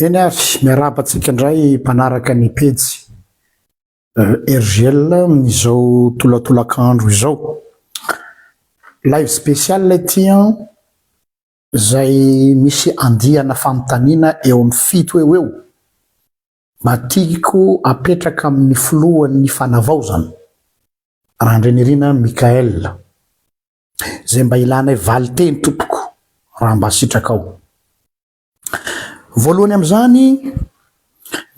Eny ary, miarahaba antsika indray mpanaraka ny pejy RGL amin'izao tolatolakandro izao. Live spécial ity an, izay misy andiana fanontaniana eo amin'ny fito eo ho eo. Mba tiako apetraka amin'ny filohan'ny fanavaozana, Randrianirina Michaël. Izay mba ilanay valinteny tompoko raha mba sitrakao. Voalohany amin'izany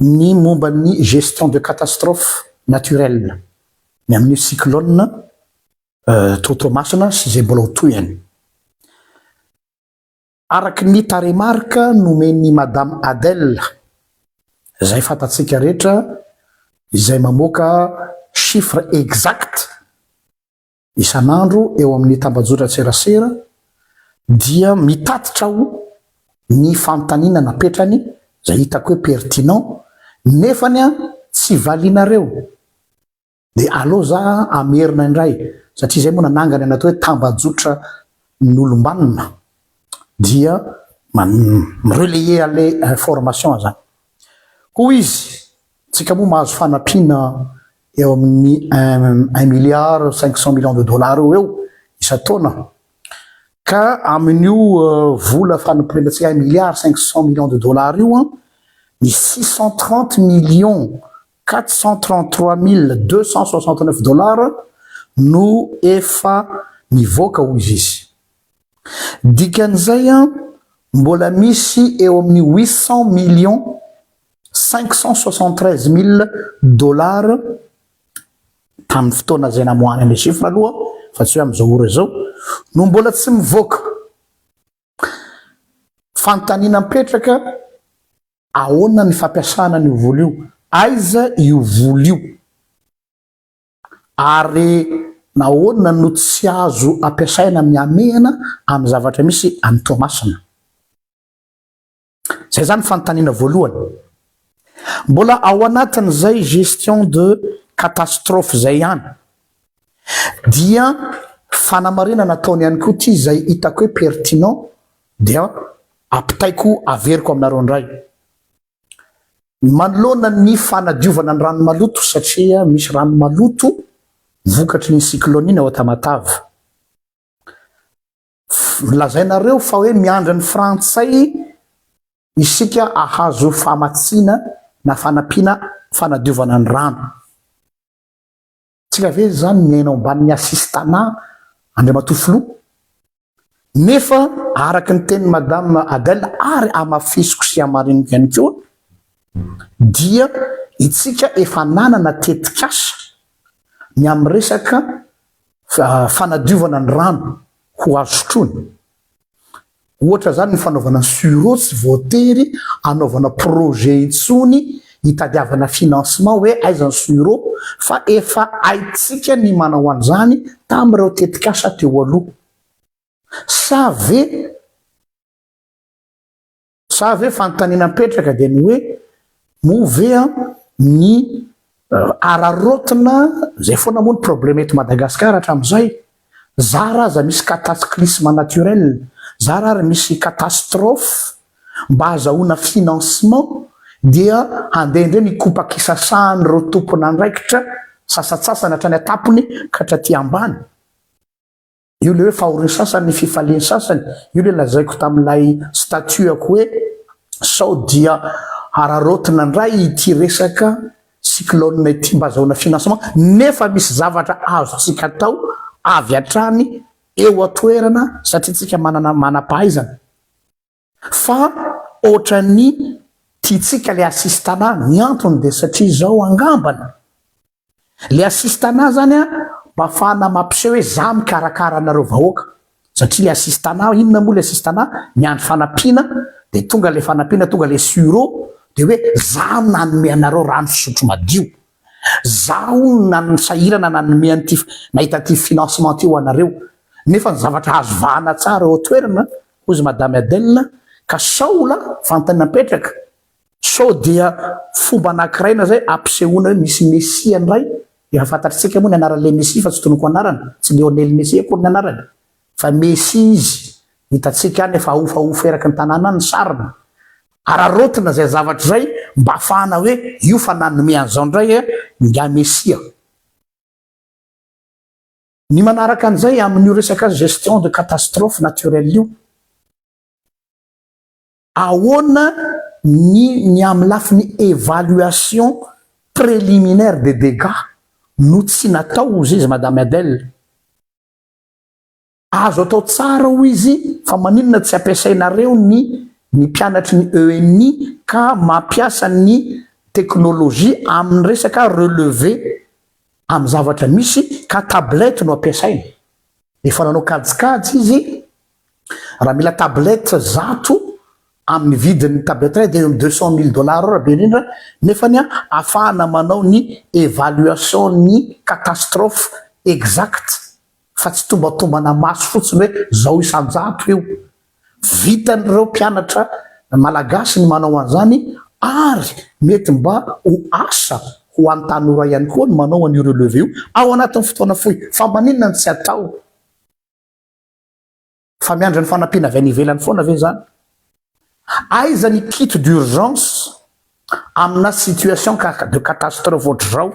ny momba ny gestion de catastrophe naturelle, ny amin'io cyclone tao Toamasina sy izay mbola ho tohiny. Araka ny tarehimarika nomen'i Madame Adèle, izay fantatsika rehetra, izay mamoaka chiffre exact Isan'andro eo amin'ny tambajotran-tserasera dia mitatitra aho ny fanontaniana napetrany izay hitako hoe pertinent nefany an tsy valianareo dia aleo za hamerina indray satria izay moa nanangana ny atao hoe tambajotra n'olom-banona dia mi-relayer an'ilay information zany. Hoy izy, tsika moa mahazo fanampiana eo amin'ny un milliard 500 millions de dollars eo eo isan-taona, ka amin'io vola fanampiana 1 milliard 500 millions de dollars io an, ny 630 433 269 dollars no efa nivoaka, hoy izy. Dikan'izay an, mbola misy eo amin'ny 800 573 000 dollars tamin'ny fotoana izay namoahana ilay chiffre aloha, fa tsy hoe amin'izao ora izao, no mbola tsy mivoaka. Fanontaniana mipetraka, ahoana ny fampiasana an'io vola io? Aiza io vola io? Ary nahoana no tsy azo ampiasaina mihamehana amin'ny zavatra misy any Toamasina? Zay zany fanontaniana voalohany. Mbola ao anatin'izay gestion de catastrophe zay ihany dia fanamarinana ataony ihany koa ity izay hitako hoe pertinent dia ampitaiko averiko aminareo indray. Manoloana ny fanadiovana ny rano maloto satria misy rano maloto vokatry ny cyclone iny ao Tamatave. Lazainareo fa hoe miandry ny frantsay isika ahazo famatsiana na fanampiana fanadiovana ny rano. Tsika ve zany miaina ao ambanin'ny assistanat, Andriamatoa Filoha? Nefa araka ny tenin'i Madame Adèle ary hamafisiko sy hamariniko ihany koa dia itsika efa nanana tetikasa ny amin'ny resaka fanadiovana ny rano ho azo sotroina. Ohatra izany ny fanaovana suro tsy voatery anaovana projet intsony hitadiavana financement hoe aiza ny suro fa efa haintsika ny manao an'izany tamin'ireo tetikasa teo aloha. Sa ve Sa ve fanontaniana mipetraka dia ny hoe moa ve ny araraotina, izay foana moa ny problème eto Madagascar hatramin'izay, zara aza misy cataclysme naturel, zara ary misy catastrophe mba azahoana financement dia handeha indray ny kopa-kisasahan'ireo tompon'andraikitra sasatsasany hatrany an-tampony ka hatraty ambany. Io le hoe fahorian'ny sasany ny fifalian'ny sasany, io le lazaiko tamin'ilay statut-ako hoe sao dia hararaotina indray ity resaka cyclone ity mba azahoana financement nefa misy zavatra azontsika atao avy hatrany eo an-toerana satria tsika manana manam-pahaizana fa ohatran'ny tiantsika le assistanat. Ny antony dia satria izao angambany le assistanat zany a mba ahafahana mampiseho hoe za mikarakara anareo vahoaka, satria le assistanat, inona moa le assistanat? Miandry fanampiana de tonga le fanampiana, tonga le suro, de hoe za nanome anareo rano fisotro madio, zaho nanisahirana nanome an'ity, nahita an'ity financement ty ho anareo, nefa ny zavatra azo vahana tsara eo an-toerana, hoy izy Madame Adèle. Ka sao la fanontaniana mipetraka, sao dia fomba anankiray na zay ampisehoana hoe misy messia indray? Efa fantatritsika moa ny anaran'ilay messia fa tsy tononiko anarana, tsy Lionel Messi akory ny anarany fa messia izy, hitantsika any efa ahofahofa eraky ny tanàna any ny sariny. Araraotina izay zavatra izay mba afahana hoe io fa nanome an'izao indray e, ingahy Mesia. Ny manaraka an'izay amin'io resaka gestion de catastrophe naturelle io, ahoana ny ny amin'ny lafiny évaluation préliminaire des dégâts no tsy natao hozy izy Madame Adèle? Azo atao tsara hoy izy fa maninona tsy ampiasainareo ny ny mpianatry ny ENI ka mampiasa ny technologie amin'ny resaka relevé amin'ny zavatra misy ka tablette no ampiasaina. Efa nanao kajikajy izy raha mila tablette 100 amin'ny vidin'ny tablette iray dia eo amin'ny 200 000 dollars eo raha be indrindra nefany ahafahana manao ny évaluation ny catastrophe exacte fa tsy tombatombana maso fotsiny hoe zao isan-jato io. Vitan'ireo mpianatra malagasy ny manao an'izany ary mety mba ho asa ho an'ny tanora ihany koa ny manao an'io relevé io ao anatin'ny fotoana fohy. Fa maninona no tsy atao? Fa miandry ny fanampiana avy any ivelany foana ve izany? Aiza ny kit d'urgence amina situation de catastrophe ohatr'izao?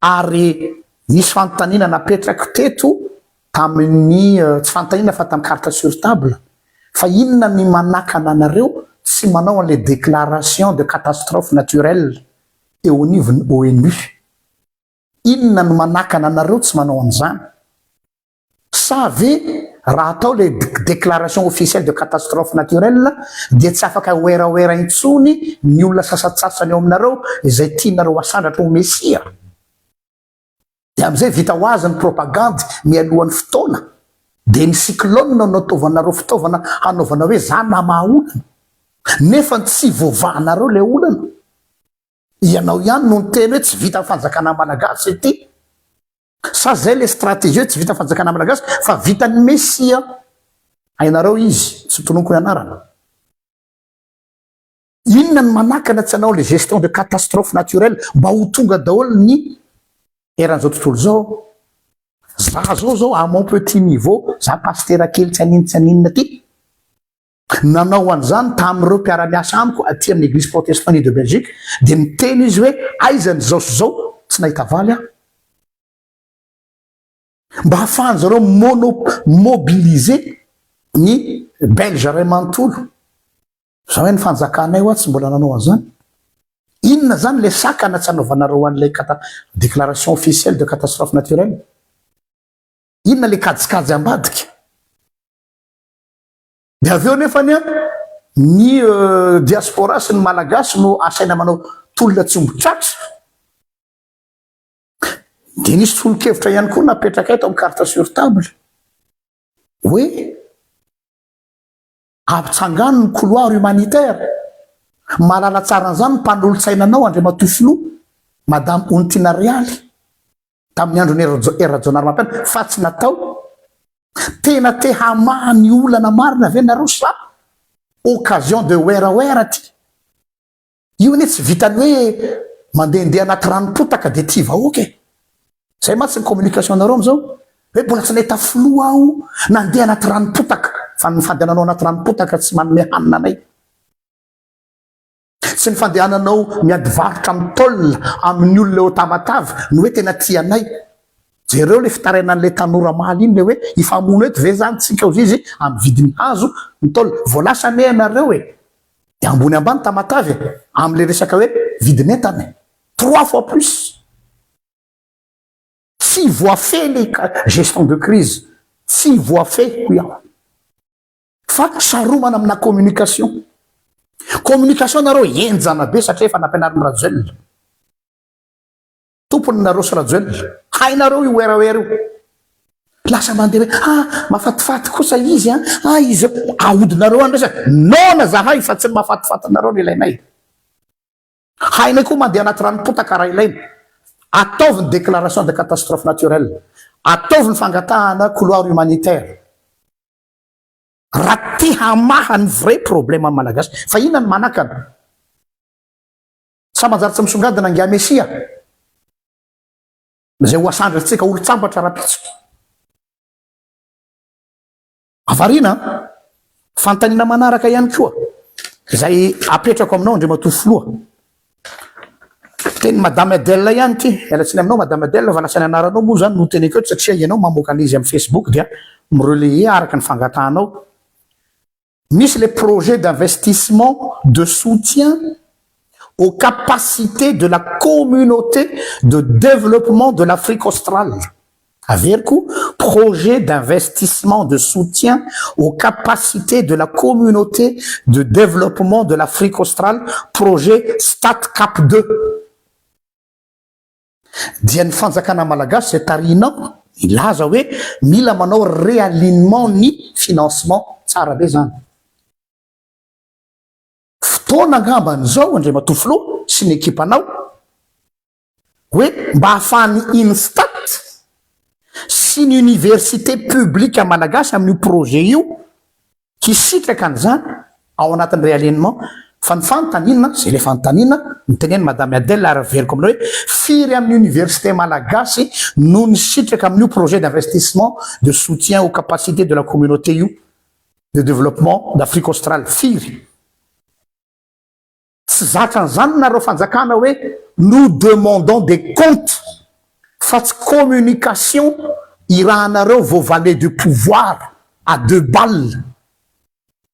Ary nisy fanontaniana napetrako teto tamin'ny, tsy fanontaniana fa tamin'ny carte sur table, fa inona ny manakana anareo tsy manao an'ilay déclaration de catastrophe naturelle eo anivon'ny ONU? Inona no manakana anareo tsy manao an'izany? Sa ve raha atao ilay déclaration officielle de catastrophe naturelle dia tsy afaka werawera intsony ny olona sasantsasany ao aminareo izay tianareo hasandratra ho mesia? Dia amin'izay vita ho azy ny propagandy mialohan'ny fotoana dia ny cyclone no ataovanareo fitaovana hanaovana hoe za namaha olana nefa tsy voavahanareo ilay olana. Ianao ihany no niteny hoe tsy vitan'ny fanjakana malagasy ity. Sa zay le stratégie hoe tsy vita fanjakana malagasy fa vitan'ny Mesia. Hainareo izy, tsy tononiko ny anarana. Inona ny manakana tsy hanao le gestion de catastrophe naturelle mba ho tonga daholo ny eran'izao tontolo izao? Za zao zao à mon petit niveau, za pasitera kely tsy aninona tsy aninona ty, nanao an'izany tamin'ireo mpiara-miasa amiko aty amin'ny Eglise Protestante de Belgique, dia niteny izy hoe aiza ny zao sy zao, tsy nahita valy aho. Mba hahafahan-dry zareo mono mobiliser ny Belge iray manontolo. Izany hoe ny fanjakanay hoa tsy mbola nanao an'izany. Inona izany ilay sakana tsy hanaovanareo an'ilay cata déclaration officielle de catastrophe naturelle? Inona ilay kajikajy ambadika? Dia avy eo nefany an, ny diaspora sy ny Malagasy no asaina manao tolona tsy omby tratra. Dia nisy tolo-kevitra ihany koa napetrakay tao amin'ny carte sur table hoe ampitsangano ny couloir humanitaire. Mahalala tsara an'izany ny mpanolotsainanao Andriamatoa Filoha, Madame Onitiana Realy. Tamin'ny andron'i Hery Rajaonarimampianina fa tsy natao. Tena te hamaha ny olana marina ve nareo sa occasion de werawera ty? Io anie tsy vitan'ny hoe mandehandeha anaty ranom-potaka dia tia vahoaka e! Zay mantsy ny communication nareo amizao hoe mbola tsy nahita filoha aho nandeha anaty ranom-potaka fa ny fandehananao anaty ranom-potaka tsy manome hanina anay. Tsy ny fandehananao miady varotra amin'ny tôle amin'ny olona eo Tamatave no hoe tena tia anay. Jereo le fitarainan'ilay tanora omaly iny le hoe hifamono eto ve zany tsika ozy izy amin'ny vidin'ny hazo ny tôle. Vao lasa anie ianareo e! Dia ambony ambany Tamatave e! Amin'ilay resaka hoe vidin'entana e! Trois fois plus! Tsy voafehy le gestion de crise. Tsy voafehy hoy aho. Fa saromana amina communication. Communication nareo henjana be satria efa nampianarin'i Rajoelina. Tompony nareo sy Rajoelina. Hainareo io werawera io. Lasa mandeha hoe ah mahafatifaty kosa izy an, ah izy ahodinareo any resaka. Noana zahay fa tsy ny mahafatifatinareo no ilainay. Hainay koa mandeha anaty ranom-potaka raha ilaina. Ataovy ny déclaration de catastrophe naturelle. Ataovy ny fangatahana couloir humanitaire. Raha te hamaha ny vrai problème amin'ny Malagasy. Fa inona no manakana? Sa manjary tsy misongadina ingahy Mesia? Izay ho asandratsika olon-tsambatra rahampitso. Avarina an! Fanontaniana manaraka ihany koa. Izay apetrako aminao, Andriamatoa Filoha. Teny Madame Adèle ihany ity. Miala tsiny aminao Madame Adèle fa lasa ny anaranao moa izany no teneniko eto satria ianao mamoaka an'izy amin'ny Facebook dia mi-relayer araka ny fangatahanao. Misy le projet d'investissement de soutien aux capacités de la communauté de développement de l'Afrique australe. Averiko, projet d'investissement de soutien aux capacités de la communauté de développement de l'Afrique australe, projet StatCap 2. Dia ny fanjakana malagasy izay tarihinao nilaza hoe mila manao réalignement ny financement. Tsara be zany. Fotoana angambany izao, Andriamatoa Filoha sy ny ekipanao, hoe mba ahafahan'ny INSTAT sy ny université publique malagasy amin'io projet io hisitraka an'izany ao anatin'ny réalignement. Fa ny fanontaniana zay, le fanontaniana niteneny Madame Adèle ary averiko aminao, hoe firy amin'ny université malagasy no nisitraka amin'io projet d'investissement de soutien aux capacités de la communauté io de développement d'Afrique australe? Firy? Tsy zatra an'izany nareo fanjakana hoe nous demandons des comptes, fa tsy communication irahanareo vos valets de pouvoir à deux balles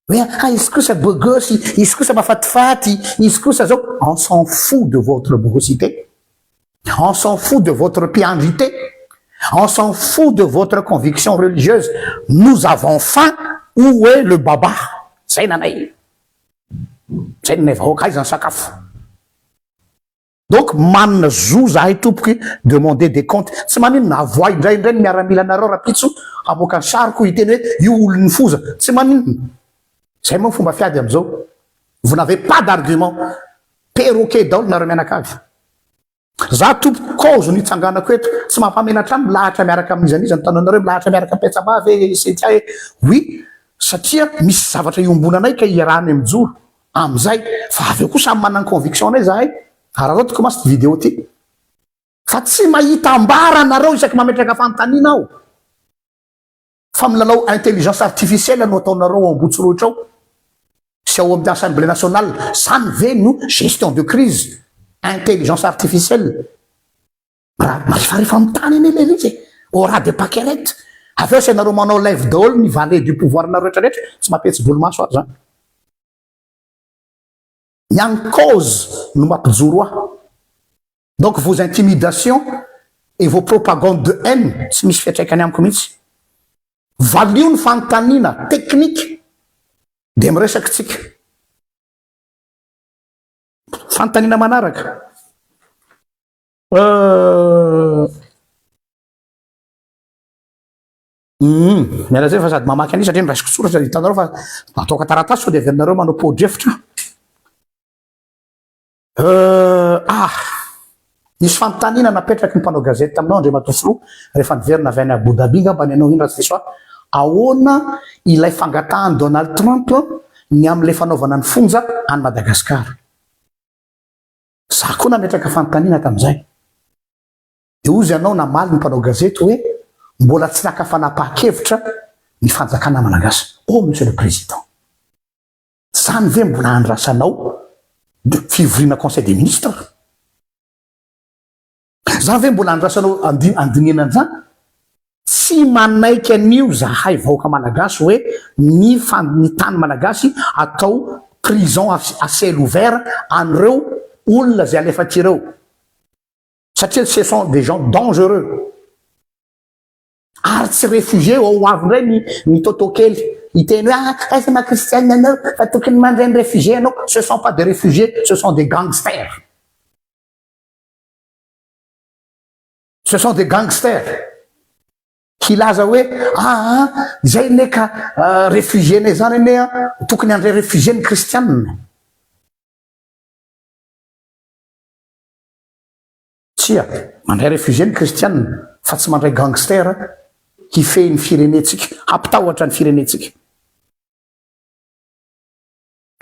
hoe ah, izy kosa bogosy, izy kosa mahafatifaty, izy kosa zao. On s'en fout de votre bogosité, on s'en fout de votre piandrité, on s'en fout de votre conviction religieuse. Nous avons faim. Où est le baba? Zay nanay, zay nanay vahoaka, aiza ny sakafo? Donc manana zo zahay, tompoky, demander des comptes. Tsy maninona avoay indraindray ny miaramila anareo rapitso amoaka ny sariko hiteny hoe io olony foza, tsy maninona. Zay moa fomba fiady am'izao. Vous n'avez pas d'argument, perroquet daolo nareo mianakavy. Za, tompo, cause ny itsanganako eto tsy mampamenatra any milahatra miaraka amin'izy anizy ny tananareo milahatra miaraka ampiatsabavy sentia e. Oui, satria misy zavatra iombonanay ka iarahany mijoro am'izay, fa avy eo koa samy manana conviction anay zahay. Araraotiko masy ty vidéo ty fa tsy mahita ambara nareo isaky mametraka fanontaniana aho, fa milalao intelligence artificielle no ataonareo ao Ambotsorohitra ao sy ao amin'ny Assemblée nationale. Zany ve no gestion de crise, intelligence artificielle? Raha marefarefa mitany eny le izy e, au ras de pâquerette. Avy eo sy anareo manao live daholo ny valet du pouvoir nareo rehetrarehetra, tsy mampihetsy-bolomaso azy zany. Ny any cause no mampijoro ahy. Donc vos intimidations et vos propagandes de haine tsy misy fiatraikany amiko mihitsy. Valio ny fanontaniana technique de miresaky tsika. Fanontaniana manaraka. Miala zay fa sady mamaky an'io satria niraisiko soratra, hitanareo fa ataoko taratasy sao de avy aminareo manao podrefitra. Ah, nisy fanontaniana napetraky ny mpanao gazety taminao, Andriamatoa Filoha, rehefa niverina avy any Abu Dhabi ngambany ianao iny raha tsy diso ahy. Ahoana ilay fangatahany Donald Trump ny amin'ilay fanaovana ny fonja any Madagasikara? Za koa nametraka fanontaniana tamin'izay. De ozy ianao namaly ny mpanao gazety hoe mbola tsy naka fanapahan-kevitra ny fanjakana malagasy. Oh, monsieur le président, zany ve mbola andrasanao fivoriana conseil des ministres? Zany ve mbola andrasanao andinihana an'izany? Tsy manaiky an'io zahay vahoaka malagasy hoe ny ny tany malagasy atao prison à ciel ouvert an'ireo olona zay alefa aty ireo, satria ce sont des gens dangereux ary tsy réfugié. Ao avy indray ny totokely hiteny hoe ah, aiza ma kristianina anao fa tokony mandray ny réfugié anao. Ce sont pas des réfugiés, ce sont des gangsters, ce sont des gangsters. Hilaza hoe aa ah, zay ne ka réfugié nay zany ane a tokony andray réfugié ny kristianina. Tsia, mandray réfugié ny kristianina fa tsy mandray gangster hifehy ny firenetsika, hampitahotra ny firenetsika.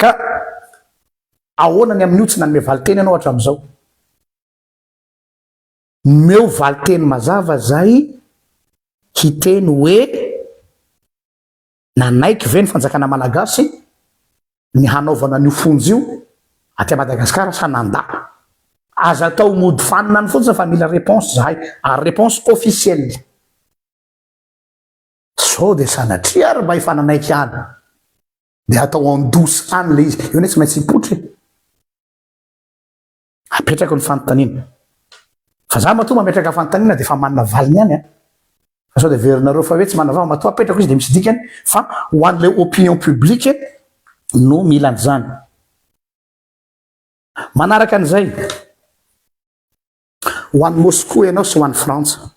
Ka ahoana ny amin'io? Tsy nanome valiteny ianao hatramin'izao. Meo valiteny mazava zay hiteny hoe nanaiky ve ny fanjakana malagasy? Ny hanaovana an'io fonja io aty Madagasikara sa nandà? Aza atao mody fanina any fotsiny fa mila réponse zahay ary réponse officielle. Sao dia sanatria ary mba efa nanaiky ihany dia atao en douce any le izy. Io anie tsy maintsy hipoitra e. Apetrako ny fanontaniana. Fa za matoa mametraka fanontaniana dia efa manana valiny ihany an. Fa sao dia heverinareo fa hoe tsy manana valiny, matoa apetrako izy dia misy dikany fa ho an'ilay opinion publique no mila an'izany. Manaraka an'izay, ho an'i Moscou ianao sy ho an'i Frantsa.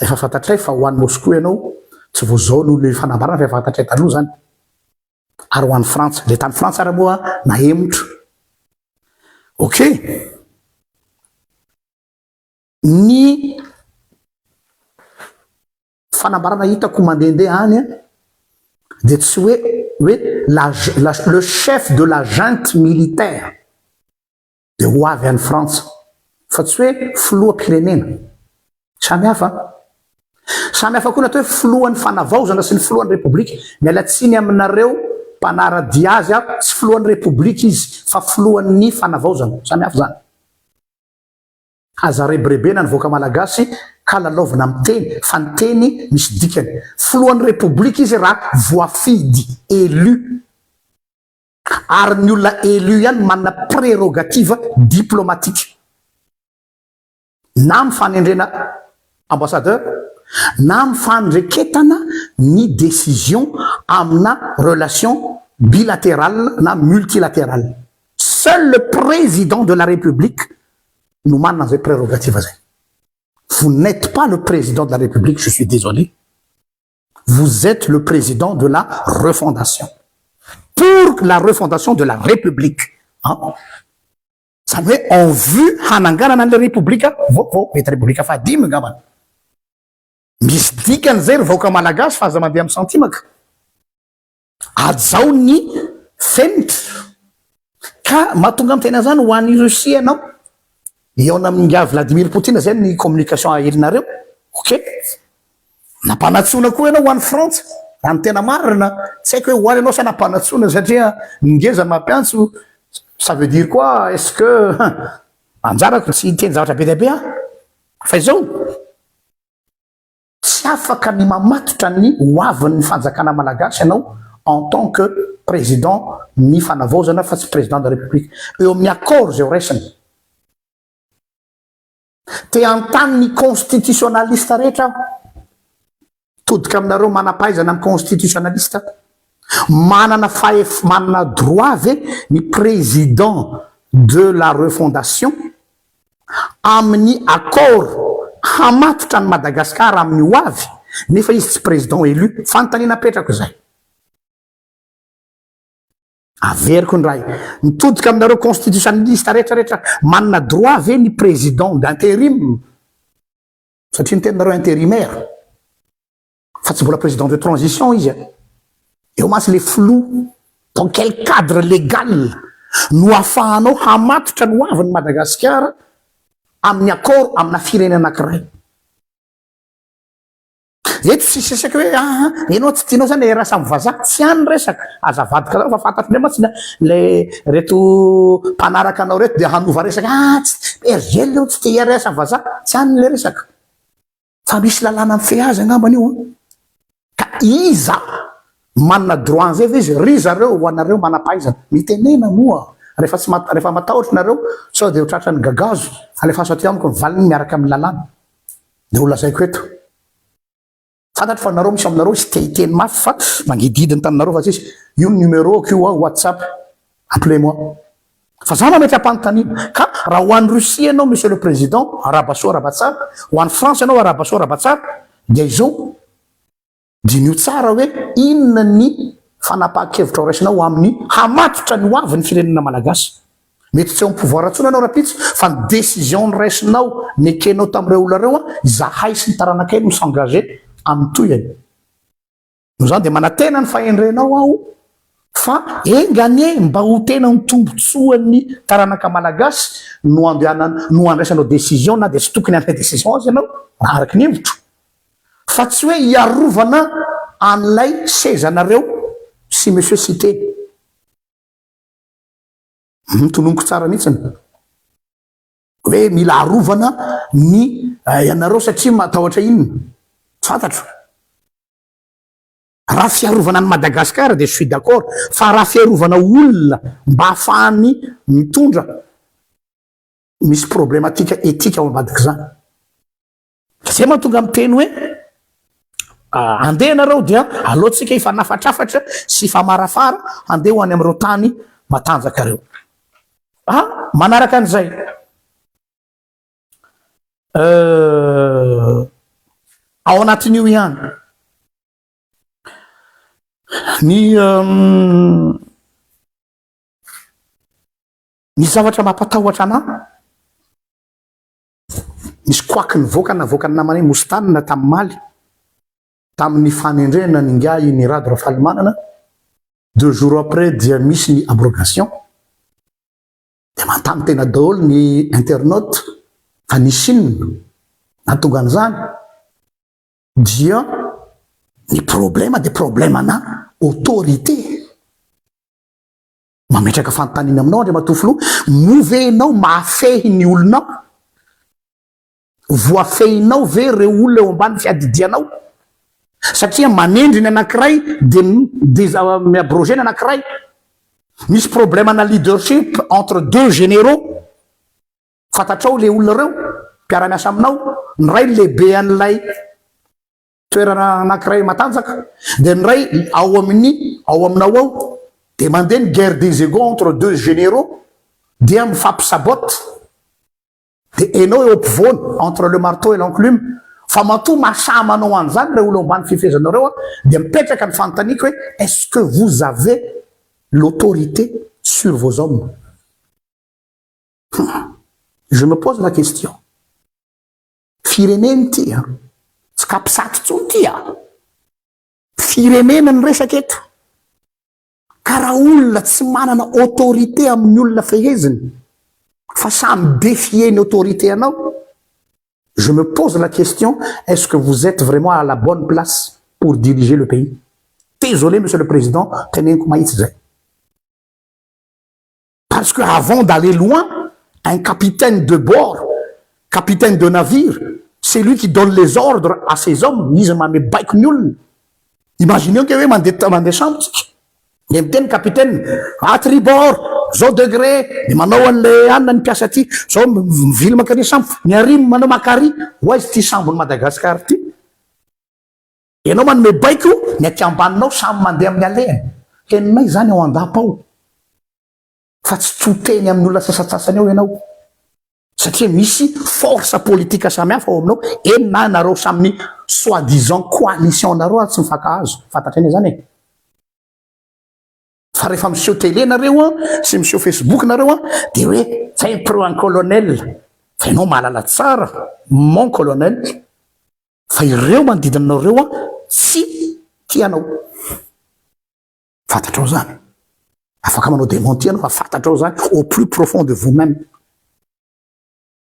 Efa fantatray fa ho an'i Moscou ianao, tsy vao izao no le fanambarana fa efa fantatray taloha izany. Ary ho an'i Frantsa, le tany Frantsa ary moa nahemotra. Ok. Ny fanambarana hitako mandehandeha any dia tsy hoe hoe la, la, le chef de la junte militaire dia ho avy any Frantsa fa tsy hoe filoham-pirenena. Samy hafa. Samy hafa koa ny atao hoe filohan'ny fanavaozana sy ny filohan'ny repoblika. Miala tsiny aminareo mpanara-dia azy aho, tsy filohan'ny repoblika izy fa filohan'ny fanavaozana. Samy hafa izany. Aza rebirebena ny vahoaka malagasy ka lalaovina amin'ny teny fa ny teny misy dikany. Filohan'ny repoblika izy raha voafidy, élu. Ary ny olona élu ihany manana prérogative diplomatique. Na amin'ny fanendrena ambassadeur, na amin'ny fandreketana ny décision amina relation bilatérale na multilatérale. Seul le président de la République no manana an'izay prérogative zay. Vous n'êtes pas le président de la République, je suis désolé. Vous êtes le président de la refondation. Pour la refondation de la République. Hein? Zany hoe en vue hananganana an'ilay République vaovao, mety République fahadimy angambany. Misy dikany zay ry vahoaka malagasy fa aza mandeha amin'ny santimaka. Hajao ny fenitra. Ka mahatonga miteny an'izany ho an'i Russie ianao, hihaona amin'ingahy Vladimir Poutine zay ny communication ahelinareo, ok. Nampanantsoina koa ianao ho any Frantsa, raha ny tena marina, tsy haiko hoe ho any ianao sa nampanantsoina satria ny ngeza no mampiantso, ça veut dire quoi, est ce que anjarako tsy hiteny zavatra be dia be aho, fa izao. Tsy afaka ny mamatotra ny ho avin'ny fanjakana malagasy ianao en tant que président ny fanavaozana fa tsy président de la république. Eo amin'ny accord izay ho raisina. Te hanontany ny constitutionnaliste rehetra aho. Todika aminareo manam-pahaizana amin'ny constitutionnaliste. Manana fahef manana droit ve ny président de la refondation amin'ny accord hamatotra an'i Madagascar amin'ny ho avy nefa izy tsy président élu? Fanontaniana apetrako izay. Averiko indray, mitodika aminareo constitutionnaliste rehetra rehetra, manana droit ve ny président d'intérim? Satria ny teninareo intérimaire. Fa tsy mbola président de transition izy a! Eo mantsy le flou, dans quel cadre légal no ahafahanao hamatotra ny ho avin'i Madagasikara amin'ny accord amina firenena anankiray? Eto tsisy resaka hoe aa enao tsy tianao zany le hiarasa amin'ny vazaha, tsy any ny resaka, aza avadika zany fa fantatro ndray mantsy le reto mpanaraka anao reto dia hanova resaka, aa tsy RGL io tsy te hiarasa amin'ny vazaha, tsy any le resaka. Fa misy lalàna mifehy azy angambany io an! Ka iza manana droit an'izay ve izy? Ry zareo ho anareo manam-pahaizana, mitenena moa rehefa tsy rehefa matahotra nareo sao dia ho tratran'ny gagazo, alefaso aty amiko ny valiny miaraka amin'ny lalàna dia ho lazaiko eto. Fantatro fa nareo misy aminareo tsy te hiteny mafy fa mangidihidy ny taninareo fa tsisy. Io ny numéro-ko io an, WhatsApp. Appelez moi. Fa za mametra-panontaniana. Ka raha ho any Russie ianao Monsieur le Président, arahaba soa arahaba tsara, ho any France ianao arahaba soa arahaba tsara, dia izao, diniho tsara hoe inona ny fanapahan-kevitra ho raisinao amin'ny hamatotra ny ho avin'ny firenena malagasy. Mety tsy eo amin'ny pouvoir intsony ianao rahampitso, fa ny décision noraisinao, nekenao tamin'ireo olona ireo, izahay sy ny taranakay no mi-s'engager amin'ny tohiny. Noho izany dia manantena ny fahendrenao aho fa enga anie mba ho tena ho tombotsoan'ny taranaka malagasy no andehanana no andraisanao décision na dia tsy tokony handray décision aza ianao raha araka ny hevitro fa tsy hoe hiarovana an'ilay sezanareo sy monsieur Siteny. Tononiko tsara mihitsiny hoe mila arovana ny ianareo satria matahotra inona? Tsy fantatro. Raha fiarovana an'i Madagascar dia je suis d'accord fa raha fiarovana olona mba ahafahany mitondra misy problématique éthique ao ambadik'izany. Zay mahatonga miteny hoe andeha nareo dia aleontsika hifanafatrafatra sy hifamarafara handeha ho any amin'ireo tany matanjaka ireo. Ah, manaraka an'izay. Ao anatin'io ihany. Ny ny zavatra mampatahotra anah Nisy koaky nivoaka navoakan'ny namanay Mostana tamin'ny maly, tamin'ny fanendrena an'ingahy Ny Rado Rafalimanana, deux jours après dia misy ny abrogation, dia manontany tena daholo ny internautes fa nisy inona nahatonga an'izany, dia ny problème dia problème-na autorité. Mametraka fanontaniana aminao Andriamatoa Filoha, moa ve ianao mahafehy ny olonao? Voafehinao ve ireo olona eo ambany fiadidianao? Satria manendry ny anankiray dia mi-abroger ny anankiray. Misy problème ana leadership entre deux généraux. Fantatrao ilay olona ireo, mpiara-miasa aminao, ny iray lehibe an'ilay toerana anankiray matanjaka dia ny iray ao amin'ny ao aminao ao dia mandeha ny guerre des égos entre deux généraux dia mifampisabote dia enao eo ampovoany entre le marteau et l'enclume. Fa matoa mahasahy manao an'izany ireo olona ambany fifehezanareo a, dia mipetraka ny fanontaniako hoe est-ce que vous avez l'autorité sur vos hommes? Je me pose la question. Firenena ity a! Tsy capsat intsony ity a! Firenena ny resaka eto. Ka raha olona tsy manana autorité amin'ny olona feheziny fa samy défier ny autorité anao, je me pose la question, est-ce que vous êtes vraiment à la bonne place pour diriger le pays? Désolé monsieur le président, teneniko mahitsy zay. Parce que avant d'aller loin, un capitaine de bord, capitaine de navire, c'est lui qui donne les ordres à ses hommes, izy manome baiko ny olona. Imaginez ange hoe mandeha mandeha sambo tsika, dia miteny capitaine, à tribord, zao degré, dia manao an'le anona ny mpiasa aty, zao mivily mankany sambo, ny ary manao makary, ho aiza ity sambon'i Madagascar ity? Ianao manome baiko, ny aty ambaninao samy mandeha amin'ny alehany. Henonay izany ao an-dapa ao. Fa tsy to teny amin'ny olona sasantsasany ao ianao. Satria misy force politique samihafa ao aminao, eny na nareo samy soi disant coalition nareo ary tsy mifankahazo. Fantatray anie izany e. Fa rehefa miseho télé nareo an, sy miseho Facebook nareo an, dia hoe zay pro un colonel. Fa ianao mahalala tsara mon colonel. Fa ireo manodidina anao ireo an tsy tia anao. Fantatrao izany. Afaka manao démenti ianao fa fantatrao izany au plus profond de vous même.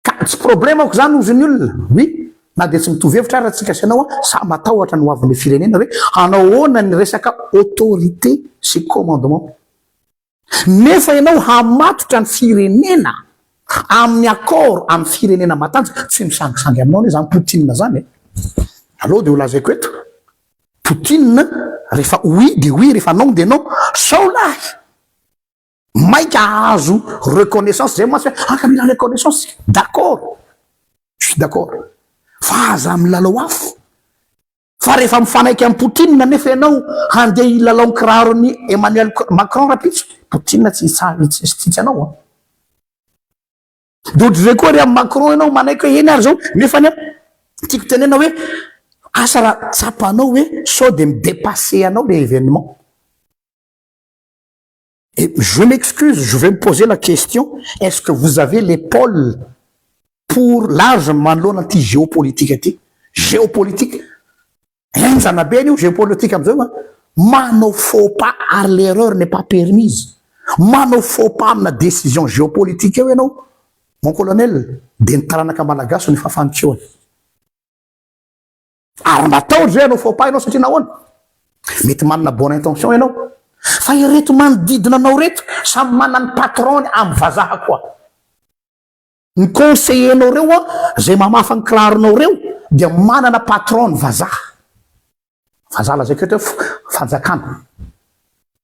Ka tsy problemako izany hozy ny olona. Oui, na dia tsy mitovy hevitra ary tsika sy ianao an, sa matahotra ny ho avin'ny firenena hoe hanao ahoana ny resaka autorité sy commandement. Nefa ianao hamatotra ny firenena amin'ny accord amin'ny firenena matanjaka, tsy misangisangy aminao anie zany Poutine zany e! Aleo dia ho lazaiko eto, Poutine rehefa oui dia oui, rehefa non dia non, sao lahy maika hahazo reconnaissance, zay mantsy hoe ah ka mila reconnaissance isika, d'accord, je suis d'accord, fa aza milalao afo. Fa rehefa mifanaiky amin'i Poutine anefa ianao handeha hilalao ny kiraron'i Emmanuel Macron rahampitso, Poutine tsy hitsitsy anao an. Dia ohatr'izay koa ry amin'i Macron ianao manaiky hoe eny ary izao, nefa anie tiako tenena hoe asa raha tsapanao hoe sao dia mi-depasser anao le événement. Et je m'excuse, je vais me poser la question, est-ce que vous avez l'épaule pour large manoloana ity géopolitique ity? Géopolitique, henjana be an'io géopolitique amin'izao an, manao faux pas ary l'erreur n'est pas permise. Manao faux pas amina décision géopolitique eo ianao, mon colonel, dia ny taranaka malagasy no ifafanitsohana. Ary matahotra ve hanao faux pas ianao satria nahoana? Mety manana bonne intention ianao. Fa ireto manodidina anao ireto samy manana ny patron-ny amin'ny vazaha koa. Ny conseiller-nao ireo an, izay mamafa ny kiraronao ireo dia manana patron ny vazaha. Vazaha lazaiko eto hoe fanjakana.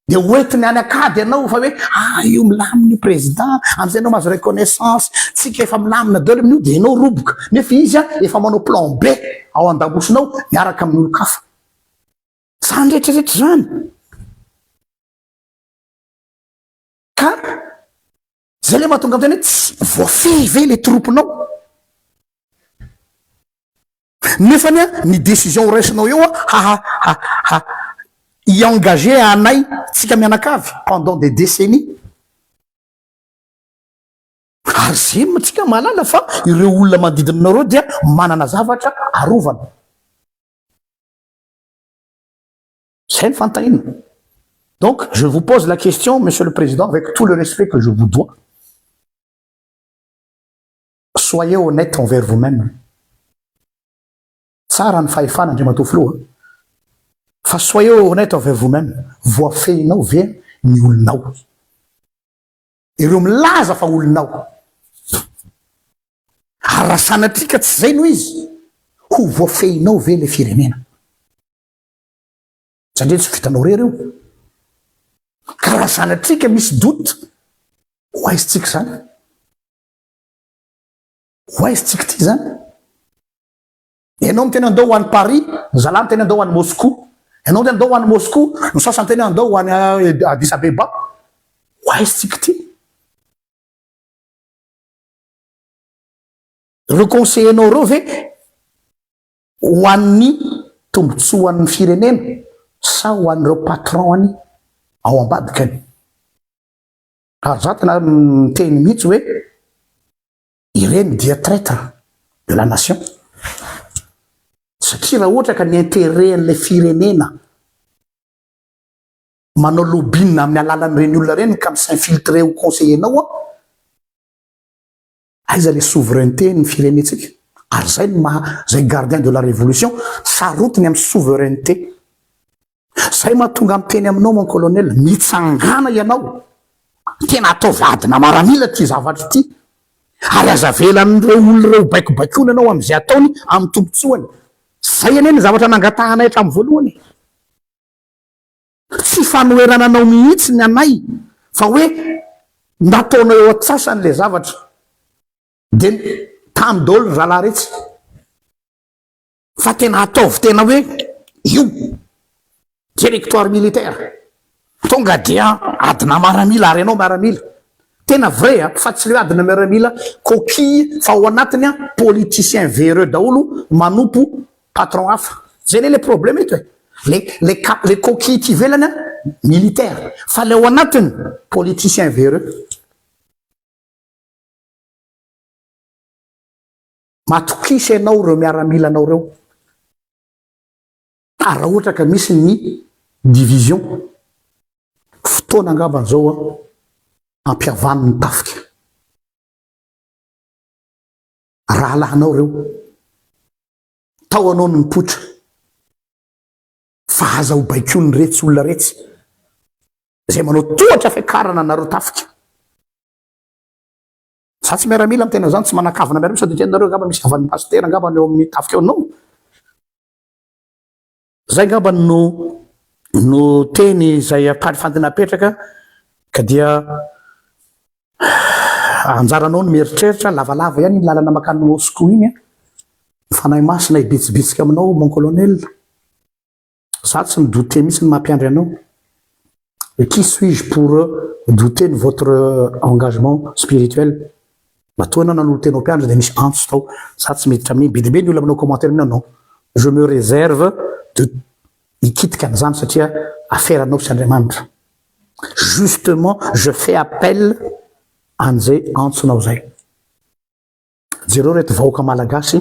Dia hoentiny any an-kady ianao fa hoe ah io milamina io président, amin'izay ianao mahazo reconnaissance, tsika efa milamina daholo amin'io dia ianao roboka. Nefa izy an efa manao plan B ao an-damosinao miaraka amin'ny olon-kafa. Izany rehetra rehetra izany. Ka zay le mahatonga miteny hoe tsy voafehy ve le troupe-nao? Nefany a ny décision ho raisinao eo a ha ha ha hi-engager anay tsika mianakavy pendant des décennies. Ary zay tsika mahalala fa ireo olona manodidina anareo dia manana zavatra arovana. Zay ny fanontaniana. Donc je vous pose la question monsieur le président avec tout le respect que je vous dois, soyez honnête envers vous-même. Tsara ny fahefana Andriamatoa Filoha fa soyez honnête envers vous-même, voafehinao ve ny olonao? Ireo milaza fa olonao. Ary raha sanatria ka tsy zay no izy, ho voafehinao ve le firenena? Satria tsy vitanao rery io. Ka raha sanatria ka misy doute, ho aiza tsika izany? Ho aiza tsika ity izany? Ianao miteny andao ho any Paris, ny zalahy miteny andao ho any Moscou. Ianao miteny andao ho any Moscou, ny sasany miteny andao ho any eh, Addis Abeba. Ho aiza tsika ity? Ireo conseiller-nao ireo ve Ho an'ny tombotsoan'ny firenena sa ho an'ireo patron-ny ao ambadikany? Ary za tena miteny mihitsy hoe ireny dia traitre de la nation. Satria raha ohatra ka ny intérêt an'ilay firenena manao lobbying amin'ny alalan'ireny olona ireny ka mi-s'infiltrer ho conseiller-nao an, Aiza le souveraineté ny firenentsika? Ary zay no maha zay gardien de la révolution sarotiny amin'ny souveraineté. Zay mahatonga miteny aminao mon colonel, mitsangàna ianao, tena ataovy adina maramila ty zavatra ity, ary aza avelan'ireo olona ireo baikobaikoana ianao amin'izay ataony amin'ny tombotsoany. Zay anie ny zavatra nangatahanay hatramin'ny voalohany e. Tsy fanoherana anao mihitsy ny anay fa hoe nataonao eo an-tsasany le zavatra de tamy daholo ry zalahy retsy fa tena ataovy tena hoe io directoire militaire tonga dia adina maramila ary ianao miaramila tena vrai a fa tsy le hoe adina miaramila coquille fa ao anatiny a politicien véreux daholo manompo patron hafa zay anie le problème eto e le le cap le coquille ty ivelany a militaire fa le ao anatiny politicien véreux matokisa ianao ireo miaramilanao ireo ary raha ohatra ka misy ny division fotoana angambany zao a ampihavano ny tafika rahalahinao ireo Tao anao no mipoitra fa aza ho baikoin'ny retsy olona retsy izay manao tohatra fiakarana anareo tafika. Za tsy miaramila miteny an'izany, tsy manan-kavana miaramila, sao dia teninareo angamba misy havan'ny pasitera angamba eo amin'ny tafika eo, non. Zay angamba no no teny izay ampalifantina apetraka ka dia anjaranao no mieritreritra, lavalava ihany iny lalana mankany Moscou iny an. Ny Fanahy Masina hibitsibitsika aminao mon colonel. Za tsy mi-douter mihitsy ny maha mpiandry anao. Et qui suis-je pour douter de votre engagement spirituel? Matoa ianao nanolo-tena ho mpiandry dia misy antso tao. Za tsy miditra amin'iny. Be dia be ny olona manao commentaire amin'iny non. Je me réserve de hikitika an'izany satria affaire anao sy Andriamanitra. Justement, je fais appel an'izay antsonao izay. Jereo reto vahoaka malagasy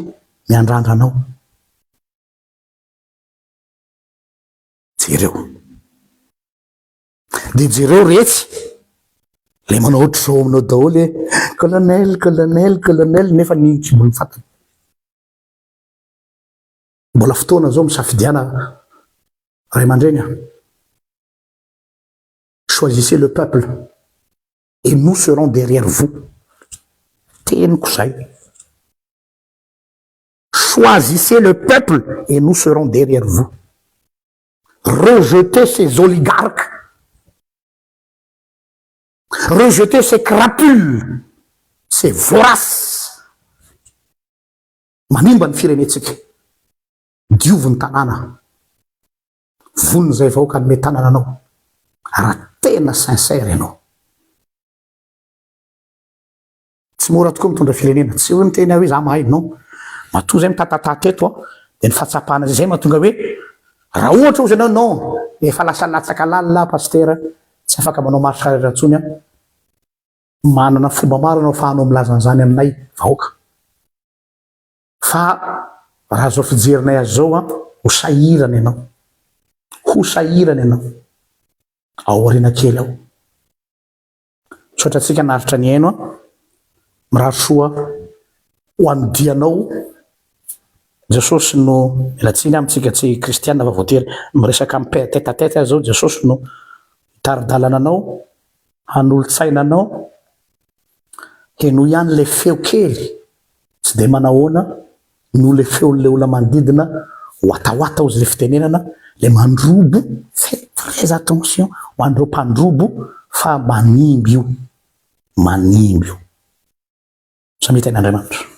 miandrandra anao. Jereo. Dia jereo retsy le manao ohatr'izao aminao daholo e, colonel, colonel, colonel nefa ny kibon'ny fatiny. Mbola fotoana zao misafidiana ray aman-dreny a. Choisissez le peuple et nous serons derrière vous. Teniko zay. Choisissez le peuple et nous serons derrière vous. Rejetez ces oligarques. Rejetez ces crapules, ces voraces. Manimba ny firenentsika. Diovy ny tanàna. Vonona izay vahoaka hanome tanana anao raha tena sincère ianao. Tsy mora tokoa mitondra firenena. Tsy hoe miteny aho hoe za mahay, non. Matoa zay mitatata teto an, dia ny fahatsapana zay mahatonga hoe raha ohatra ozy ianao non, efa lasa latsaka lalina aho pasitera, tsy afaka manao marche arrière intsony aho. Manana fomba maro ianao afahanao milaza an'izany aminay vahoaka. Fa raha zao fijerinay azy zao an, ho sahirana ianao. Ho sahirana ianao. Ao aoriana kely ao. Misaotra antsika naharitra nihaino an. Mirary soa ho an'ny dianao. Jesosy no, miala tsiny amintsika tsy kristiana fa voatery miresaka amin'ny tête à tête aho zao, Jesosy no hitari-dalana anao, hanolo-tsaina anao. Henoy ihany ilay feo kely, tsy dia manahoana noho ilay feon'ilay olona manodidina, watawata hozy ilay fitenenana, ilay mandrobo, faites très attention ho an'ireo mpandrobo fa manimba io, manimba io. Samia tahin'Andriamanitra.